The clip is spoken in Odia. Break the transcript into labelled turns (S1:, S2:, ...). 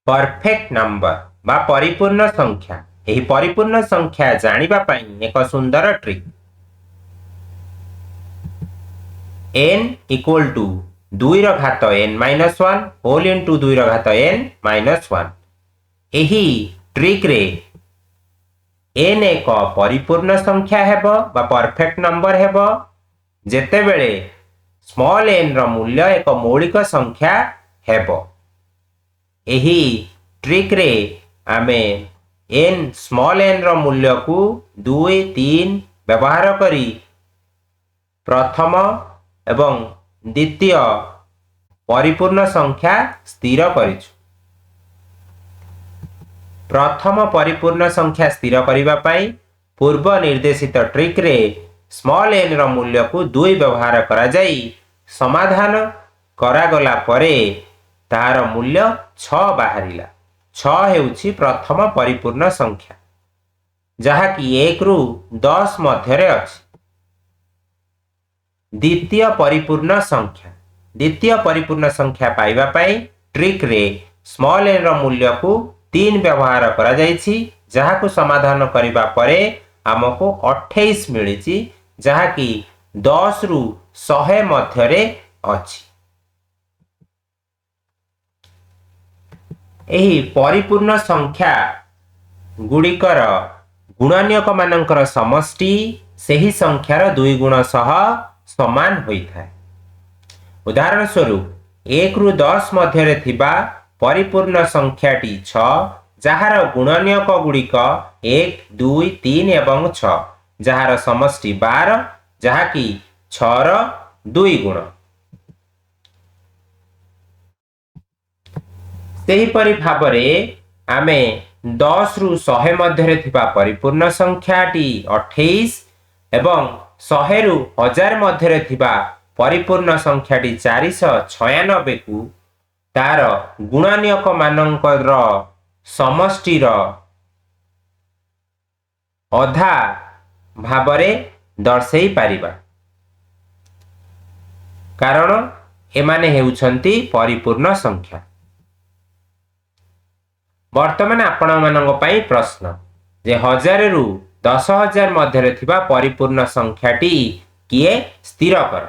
S1: ପରଫେକ୍ଟ ନମ୍ବର ବା ପରିପୂର୍ଣ୍ଣ ସଂଖ୍ୟା। ଏହି ପରିପୂର୍ଣ୍ଣ ସଂଖ୍ୟା ଜାଣିବା ପାଇଁ ଏକ ସୁନ୍ଦର ଟ୍ରିକ୍। n equal to 2ର ଘାତ n minus 1 whole into 2ର ଘାତ n minus 1। ଏହି ଟ୍ରିକ୍ରେ n ଏକ ପରିପୂର୍ଣ୍ଣ ସଂଖ୍ୟା ହେବ ବା ପରଫେକ୍ଟ ନମ୍ବର ହେବ, ଯେତେବେଳେ ସ୍ମଲ୍ n ର ମୂଲ୍ୟ ଏକ ମୌଳିକ ସଂଖ୍ୟା ହେବ। ଏହି ଟ୍ରିକ୍ରେ ଆମେ n, small n ର ମୂଲ୍ୟକୁ 2, 3 ବ୍ୟବହାର କରି ପ୍ରଥମ ଏବଂ ଦ୍ୱିତୀୟ ପରିପୂର୍ଣ୍ଣ ସଂଖ୍ୟା ସ୍ଥିର କରିଛୁ। ପ୍ରଥମ ପରିପୂର୍ଣ୍ଣ ସଂଖ୍ୟା ସ୍ଥିର କରିବା ପାଇଁ ପୂର୍ବ ନିର୍ଦ୍ଦେଶିତ ଟ୍ରିକ୍ରେ ସ୍ମଲ୍ n ର ମୂଲ୍ୟକୁ 2 ବ୍ୟବହାର କରାଯାଇ ସମାଧାନ କରାଗଲା ପରେ ତାହାର ମୂଲ୍ୟ 6 ବାହାରିଲା। 6 ହେଉଛି ପ୍ରଥମ ପରିପୂର୍ଣ୍ଣ ସଂଖ୍ୟା, ଯାହାକି 1ରୁ 10 ମଧ୍ୟରେ ଅଛି। ଦ୍ୱିତୀୟ ପରିପୂର୍ଣ୍ଣ ସଂଖ୍ୟା ପାଇବା ପାଇଁ ଟ୍ରିକ୍ରେ ସ୍ମଲ୍ n ର ମୂଲ୍ୟକୁ 3 ବ୍ୟବହାର କରାଯାଇଛି, ଯାହାକୁ ସମାଧାନ କରିବା ପରେ ଆମକୁ 28 ମିଳିଛି, ଯାହାକି 10ରୁ 100 ମଧ୍ୟରେ ଅଛି। ଏହି ପରିପୂର୍ଣ୍ଣ ସଂଖ୍ୟା ଗୁଡ଼ିକର ଗୁଣନୀୟକ ମାନଙ୍କର ସମଷ୍ଟି ସେହି ସଂଖ୍ୟାର 2 ଗୁଣ ସହ ସମାନ ହୋଇଥାଏ। ଉଦାହରଣ ସ୍ୱରୂପ, 1ରୁ 10 ମଧ୍ୟରେ ଥିବା ପରିପୂର୍ଣ୍ଣ ସଂଖ୍ୟାଟି 6, ଯାହାର ଗୁଣନୀୟକ ଗୁଡ଼ିକ 1, 2, 3 ଏବଂ 6, ଯାହାର ସମଷ୍ଟି 12, ଯାହାକି 6ର 2 ଗୁଣ। ସେହିପରି ଭାବରେ ଆମେ 10ରୁ 100 ମଧ୍ୟରେ ଥିବା ପରିପୂର୍ଣ୍ଣ ସଂଖ୍ୟାଟି 28 ଏବଂ 100ରୁ 1000 ମଧ୍ୟରେ ଥିବା ପରିପୂର୍ଣ୍ଣ ସଂଖ୍ୟାଟି 496କୁ ତାର ଗୁଣନୀୟକ ମାନଙ୍କର ସମଷ୍ଟିର ଅଧା ଭାବରେ ଦର୍ଶାଇ ପାରିବା, କାରଣ ଏମାନେ ହେଉଛନ୍ତି ପରିପୂର୍ଣ୍ଣ ସଂଖ୍ୟା। ବର୍ତ୍ତମାନ ଆପଣମାନଙ୍କ ପାଇଁ ପ୍ରଶ୍ନ ଯେ 1000ରୁ 10,000 ମଧ୍ୟରେ ଥିବା ପରିପୂର୍ଣ୍ଣ ସଂଖ୍ୟାଟି କିଏ, ସ୍ଥିର କର।